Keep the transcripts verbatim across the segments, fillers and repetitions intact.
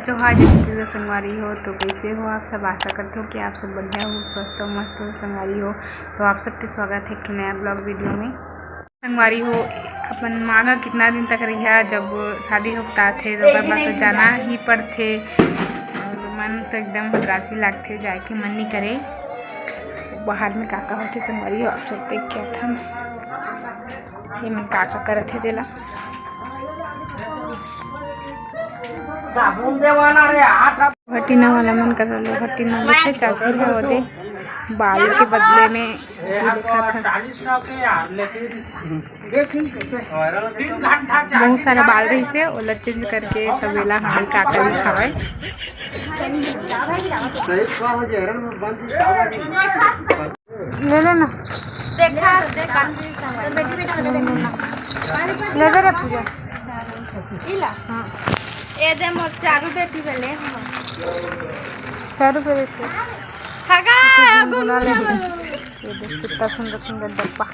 जोहार, जय छत्तीसगढ़ संगवारी हो। तो कैसे हो आप सब? आशा करते हो कि आप सब बढ़िया हो, स्वस्थ हो, मस्त हो संगवारी हो। तो आप सबके स्वागत है एक ठो नया ब्लॉग वीडियो में। संगवारी हो, अपन माँ का कितना दिन तक रहिया, जब शादी हो थे तो ओकर बाद तो जाना ही पड़थे। और मन तो एकदम उदासी लागथे, जाए के मन नहीं करे। बाहर में का का होथे संगवारी हो, आप सब देख के आथन। ये मन का का करत हे तेला। भटीना वाला मन कर लो, भटीना लेके चाची है वो दे बाल के बदले में ये दिखात है। बहुत सारा बाल रही से ओला चेंज करके तबेला हमन का कर दिखावे। ले लेना। देखा, देखा। ले दे रे पूजा। इला। हाँ। ए दे मोर चारू बेटी बेले हम। चारू बेटी। हगा, गुनगुना ले। ये देख कितना सुंदर सुंदर डब्बा।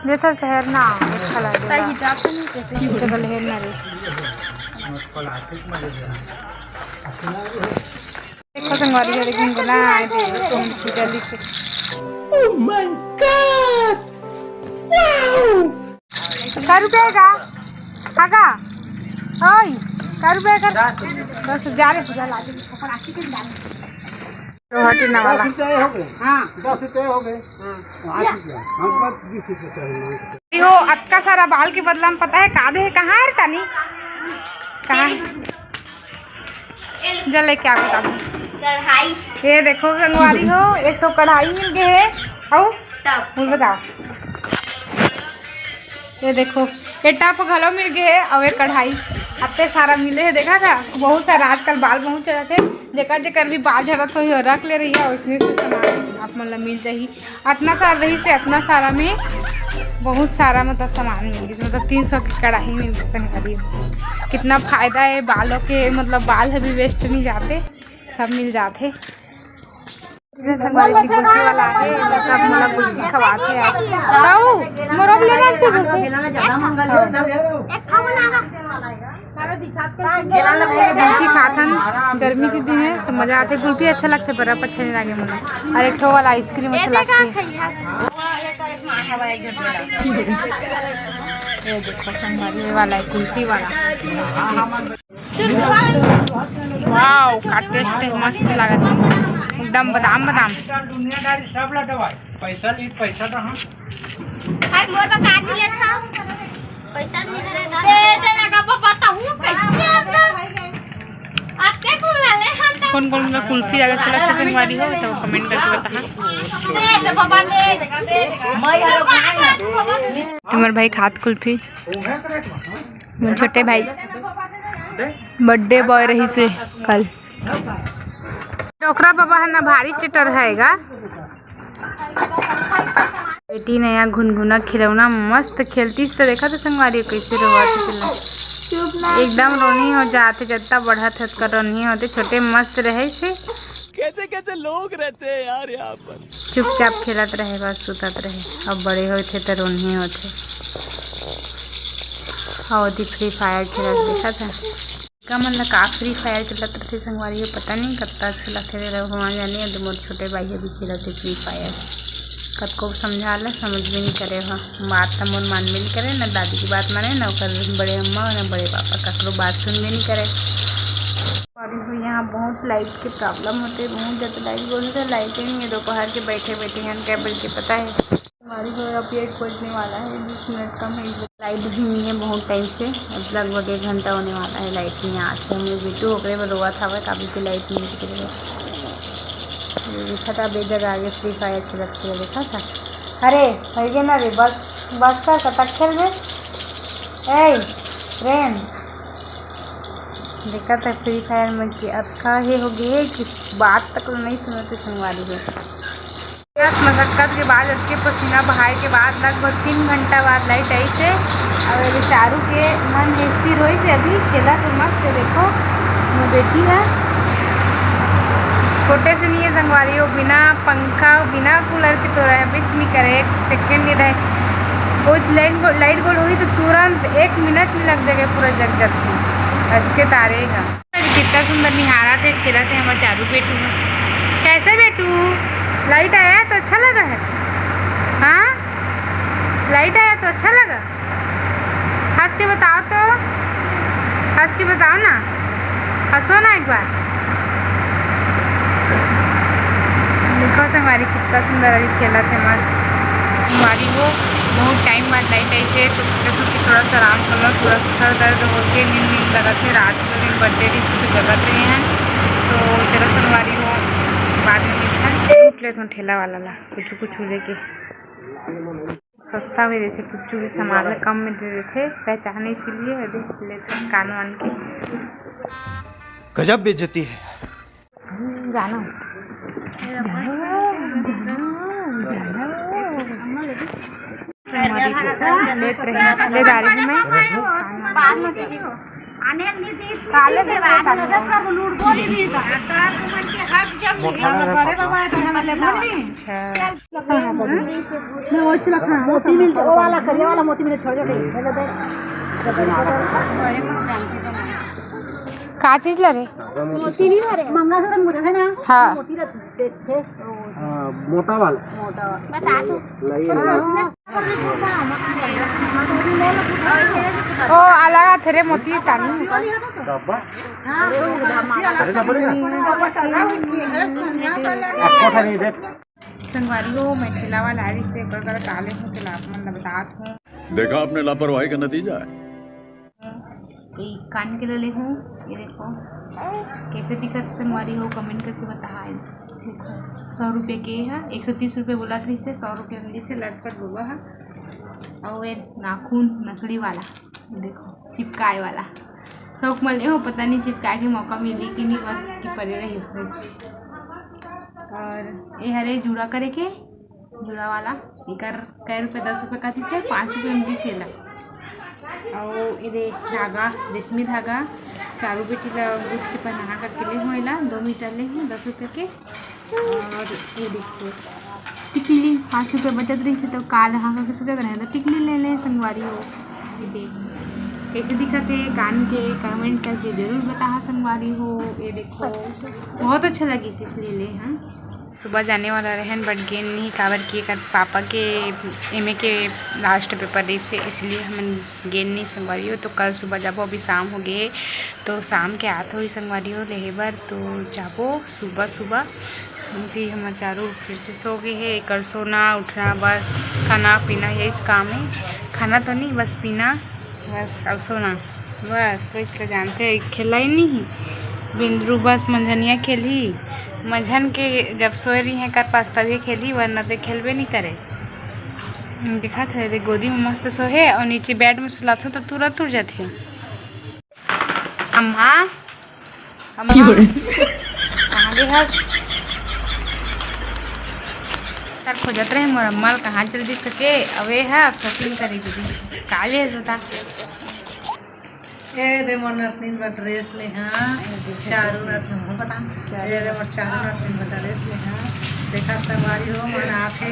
देखा शहर ना, अच्छा लगे। सही जात नहीं कैसे। जगह हेर ना रे। देखो संगवारी हो, लेकिन बना आए दे, तो हम जल्दी से। Oh my God! Wow! का रुपया का? हगा? ओए, का रुपया का? दस हजार है, पूजा ला दे, कपड़ा की डाल। रोहटिना वाला। दस रुपये हो गए। हाँ। दस रुपये हो गए। हाँ। पाँच रुपया। हम बस बीस रुपये चाहिए। हो, अतका सारा बाल के बदला में पता है का दे, कहाँ है तानी? कहाँ है? जल लेके आ बता दो। कढ़ाई। ये देखो संगवारी हो, एक तो कढ़ाई मिल गए है। और टब। बोल बताओ। ये देखो, ये टब घलो मिल गए है और ये कढ़ाई। अत्ते सारा मिले है, देखा था, बहुत सारा। आजकल बाल बहुत चढ़त है, जेकर जेकर भी बाल झड़त होही, रख ले रही है, उसने से सामान आप मन ला मिल जाही। अतना सारा रही से अतना सारा में बहुत सारा मतलब सामान मिल गइस, मतलब तीन सौ की कढ़ाई मिल गइस संगवारी। कितना फायदा है बालों के, मतलब बाल भी वेस्ट नहीं जाते, सब मिल जाते। संगवारी भी गुल्फी वाला है, तो सब मतलब गुल्फी खवाते हैं। ताऊ, मोरो भी लेना है गुल्फी? गुल्फी खाथन, गर्मी के दिन है तो मजा आथे। गुल्फी अच्छा लगथे, बर्फ अच्छा नहीं लागे मोला। और एक ठो वाला आइसक्रीम अच्छा लगथे। ये देखो संगवारी, ये वाला है गुल्फी वाला। वाओ, का टेस्ट है, मस्त लागत है, एकदम बादाम बादाम। दुनियादारी सब ला दवाई, पैसा ली, पैसा तो हम। अरे मोर बा का नहीं लेत हव? पैसा नहीं दे रहा। दे दे लगा बाबा, बताऊं कैसे आता? आपके को ला ले हम तो। कौन कौन का कुल्फी ज्यादा अच्छा लगता है संगवारी हो तो कमेंट करके बताना। दे दे बाबा, दे दे, दे दे। तुम्हारे भाई खात कुल्फी। मोर छोटे भाई बर्थडे बॉय रही से कल। डोकरा बाबा है ना, भारी चटर है गा। बेटी नया गुनगुना खिलौना मस्त खेलतीस तो देखा तो संगवारी कैसे रोवत हे तेला। एकदम रोनी हो जाथे, जत्ता बढ़त हे ओतका रोनी होथे। छोटे मस्त रहे से। कैसे कैसे लोग रहते हैं यार यहाँ पर। चुपचाप खेलत रहे, बस सुतत रहे। अब बड़े होथे त रोनी होथे। और दी फ्री फायर खेलत देखा था। का मन ला का फ्री फायर चलत रथे संगवारी हो, पता नहीं कत्ता अच्छा लगथे रे भगवान जाने। अभी मोर छोटे भाई अभी खेलत हे फ्री फायर, कतको समझा ले समझ भी नहीं करे हो। बात त मोर मान भी नहीं करे, ना दादी की बात माने, ना ओकर बड़े अम्मा, ना बड़े पापा, ककरो बात सुन भी नहीं करे। और यहाँ बहुत लाइट के प्रॉब्लम होते, बहुत ज़्यादा लाइट गोल होते, लाइट ही नहीं है। दोपहर के बैठे बैठे हैं, क्या बोल के पता है। हमारी घर अभी एक बजने वाला है, बीस मिनट कम है। लाइट भी नहीं है बहुत टाइम से, अब लगभग एक घंटा होने वाला है लाइट नहीं। आज तो हम लोग बिट्टू ओकरे बर रोवत हवे, काबू के लाइट नहीं निकले। ये देखा था, अब एक जगह आगे फ्री फायर खेलत खेलत देखा था। अरे, हो गया ना रे, बस, बस कर, कतक खेल बे। ए, प्रेम। देखा था फ्री फायर में कि अतका हे हो गए कि बात तक नहीं सुनते संगवारी हो। मेहनत मशक्कत के बाद, अतके पसीना बहाए के बाद लगभग तीन घंटा बाद लाइट आई से। अब एदे चारू के मन स्थिर होई से, अभी खेला तो मस्त। देखो, मोर बेटी है, छोटे से नहीं है संगवारी हो, बिना पंखा, बिना कूलर के तो रहे, कुछ नहीं करे, एक सेकंड नहीं रहे। वो लाइट गो-, लाइट गोल होई तो तुरंत एक मिनट नहीं लग जाएगा, पूरा जग जाती है। अतके तारे ह। अरे, कितना सुंदर निहारथे, खेलथे हमर चारू बेटू ह। कैसे बेटू, लाइट आया तो अच्छा लगा है? हाँ, लाइट आया तो अच्छा लगा। हंस के बताओ तो, हंस के बताओ ना, हंसो ना एक बार। देखो संगवारी, कितना सुंदर अभी खेलथे मस्त। संगवारी हो, बहुत टाइम बाद लाइट आइस हे, तो सोचे कि थोड़ा सा आराम कर लो, थोड़ा सा सर दर्द होके नींद नींद लगथे, रात के दिन बर्थडे रहिस तो जगत रहे हैं, तो चलो संगवारी हो, बाद में मिलते हैं। लूट लेथों ठेला वाला ला कुछ कुछ लेके। सस्ता में देथे, कुछ भी सामान ला कम में दे देथे, पहचाने इसीलिए अभी लेथे कान वान के। गजब बेइज्जती है। जानो। जानो, जानो, जानो। संगवारी हो, लेत रही, ले दारी हूँ मैं। काले दे दे, काले दे। मोती मिलता, वो वाला करिया वाला मोती मिले, छोड़ दे। का चीज ला रे? मोती नहीं भरे। मंगलसूत्र मुझे है ना? हाँ। मोती रख देते। हाँ, मोटा वाला। मोटा वाला। बता दो। नहीं, नहीं। ओ, अलग आथे रे मोती तानी। डब्बा? अरे, डब्बा नहीं। अब कोठा नहीं देख। संगवारी हो, मैं ठेला वाला आए से ओकर करा का ले हूँ, तेला आप मन ला बतात हूँ। देखा आपने लापरवाही का नतीजा है। ये कान के ले ले हूँ, ये देखो कैसे दिखत संगवारी हो, कमेंट करके बताए। देखो, सौ रुपये के है, एक सौ तीस रुपये बोला था इसे, सौ रुपये में जैसे लटपट बोला है। और ये नाखून नकली वाला, देखो चिपकाए वाला, शौक में ले हो, पता नहीं चिपकाए के मौका मिली कि नहीं, बस कि पड़े रही उसने। और ये हरे जूड़ा करे के, जूड़ा वाला, एकर कै रुपये, दस रुपये का दिसे, पाँच रुपये में दिसे ला। और ये दे धागा, रेशमी धागा, चारू बेटी ला गुथ के पहनाना करके ले हो, एला दो मीटर ले हो, दस रुपये के। और ये देखो टिकली, पाँच रुपये बचत रही से तो काल हाँ करके सोचा था, नहीं तो टिकली ले ले संगवारी हो। ये देख कैसे दिखत हे कान के, कमेंट करके जरूर बताहा संगवारी हो। ये देखो बहुत अच्छा लगिस, इसलिए ले हाँ। सुबह जाने वाला रहन, but गेन नहीं, काबर कि एकर पापा के एमए के लास्ट पेपर रहिस हे, इसलिए हमन गेन नहीं संगवारी हो। तो कल सुबह जाबो, अभी शाम हो गए, तो शाम के आत होही संगवारी हो लेहे बर, तो जाबो सुबह सुबह। कि हमर चारू फिर से सो गए हे, एकर सोना उठना, बस खाना पीना यही काम है। खाना तो नहीं, बस पीना, बस अब सोना, बस वही तो जानते हैं, खेला ही नहीं। बिंदरू बस मंझनिया खेलही, मंझन के जब सोए रही हैं कर पास तभी खेलही, वरना तो खेलबे नहीं करे। दिखा थे रे, गोदी में मस्त सोहे और नीचे बेड में सुलाथों तो तुरंत उठ जाथे। अम्मा, अम्मा, कहाँ गे हस? तार खोजत रहे मोर अम्मा ल, कहाँ जल्दी सके अवे ह shopping करे के दिन। का ले हस बता? ए दे मोर नतनीन बर dress ले हाँ, चारू नतनीन हो बता। ए दे मोर चारू नतनीन बर dress ले हाँ। देखा संगवारी हो, मन आथे।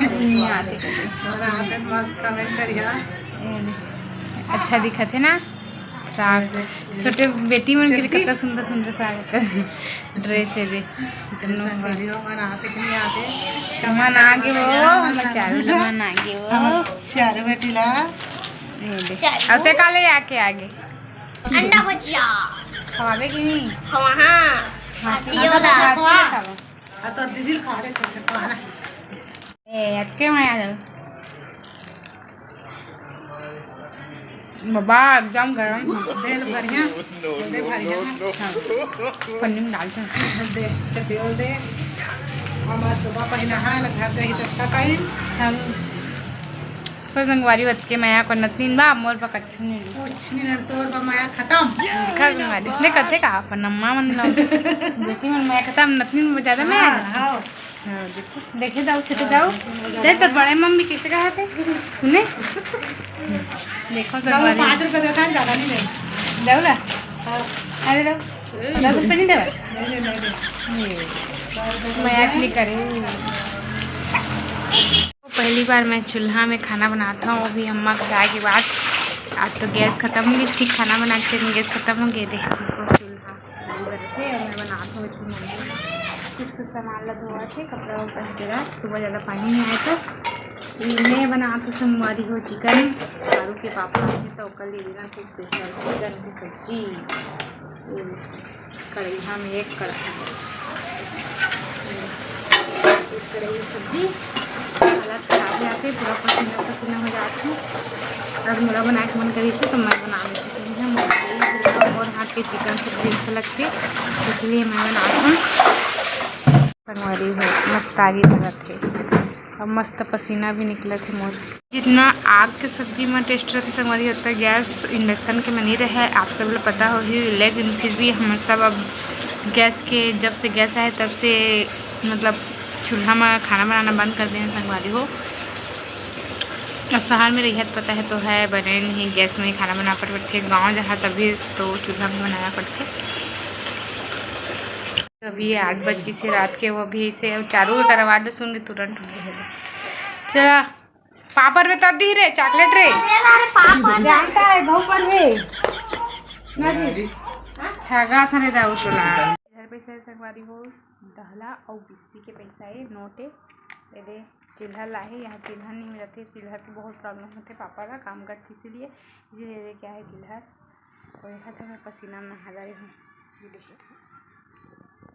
नहीं आथे। मन आथे तो मस्त comment करिहा। अच्छा दिखत हे ना? फ्रॉक, छोटे बेटी मन के लिए कितना सुंदर सुंदर फ्रॉक dress है दे। इतना सुंदर। मन आगे वो, मन चारू ला मन आगे वो। चारू बेटी ला। ये दे। अब ते का ले आके आगे? अंडा भुजिया। खवाबे कि नहीं? खवा, हाँ। हाँ, खासियो ला। खावा। आ तो दीदी खा रहे थे, खवा ना। ए, अटके में आ जाओ। बाबा, एकदम गरम है। तेल बढ़िया, तेल बढ़िया है। हाँ, पन्नी में डालते हैं। दे, तेल दे। हमार सुबह पहिना है, घर जाही तब तक आई। हम तो संगवारी बत के मया को नतनीन बा, मोर बा कट्ठू नहीं। कुछ नहीं ना, तोर बा मया खत्म। दिखा संगवारी, इसने करते का अपन अम्मा मन लो। बेटी मन मया खत्म, नतनीन में ज्यादा मया। हाँ, हाँ। हाँ, देखो। देखे दाऊ, छोटे दाऊ। देख तो बड़े मम्मी कैसे कहा थे? सुने? देखो दाऊ, संगवारी। पाँच रुपए देता है, ज्यादा नहीं देता। दाऊ ला? हाँ। अरे दाऊ, दस रुपए नहीं देवा? नहीं, नहीं, नहीं, नहीं। मैं आखिरी करूँ। पहली बार मैं चूल्हा में खाना बनाता हूँ, अभी अम्मा के जाए के बाद। आज तो गैस खतम हो गे, ठीक खाना बना के गैस खतम हो गे। देख, चूल्हा चालू करथे अउ मैं बनात हूँ। कुछ कुछ सामान ला धोवत हे, कपड़ा उपड़ा के बाद सुबह ज़्यादा पानी नहीं आया था। ये मैं बनात हूँ संगवारी हो चिकन, चारू के पापा आए थे तो ओकर लिए देना थे स्पेशल चिकन की सब्जी। कढ़ैया में एक कढ़ाई, एक कढ़ाई सब्जी। हालत खराब हो जाते, पूरा पसीना पसीना हो जाते। अब मोला बनाए के मन करी से तो मैं बना लेती हूँ। मोर हाथ के चिकन सब्जी अच्छा लगते, इसलिए मैं बनाती हूँ। संगवारी हो, मस्त आगी लगत है और मस्त पसीना भी निकलत है मोर। जितना आग के सब्जी में टेस्ट रहते संगवारी, उतना गैस इंडक्शन के में नहीं रहे। आप सब लोग पता होही, लेकिन फिर भी हम सब अब गैस के, जब से गैस आए तब से मतलब चूल्हा में खाना बनाना बंद कर देना संगवारी हो। और शहर में रहिए तो पता है तो है, बने नहीं गैस में ही खाना बना पड़थे। गाँव जहाँ तभी तो चूल्हा में बनाना पड़थे। अभी आठ बज गिस हे रात के, वो अभी इसे चारू के करवा दे सुन तुरंत उठ गए। चला पापड़ में तब दी रे, चॉकलेट रे। अरे, अरे, पापड़। जानता है, घऊ पर है। ना जी। ठगा था रे दाऊ सुना। इधर पैसा है संगवारी हो, दहला और बिस्सी के पैसा है, नोट है। ये दे, चिल्हर लाहे, यहाँ चिल्हर नहीं मिलते, चिल्हर की बहुत प्रॉब्लम होते पापा का काम करते, इसीलिए इसीलिए ये क्या है चिल्हर। और यहाँ तो मैं पसीना में नहा रही हूँ, ये देखिए।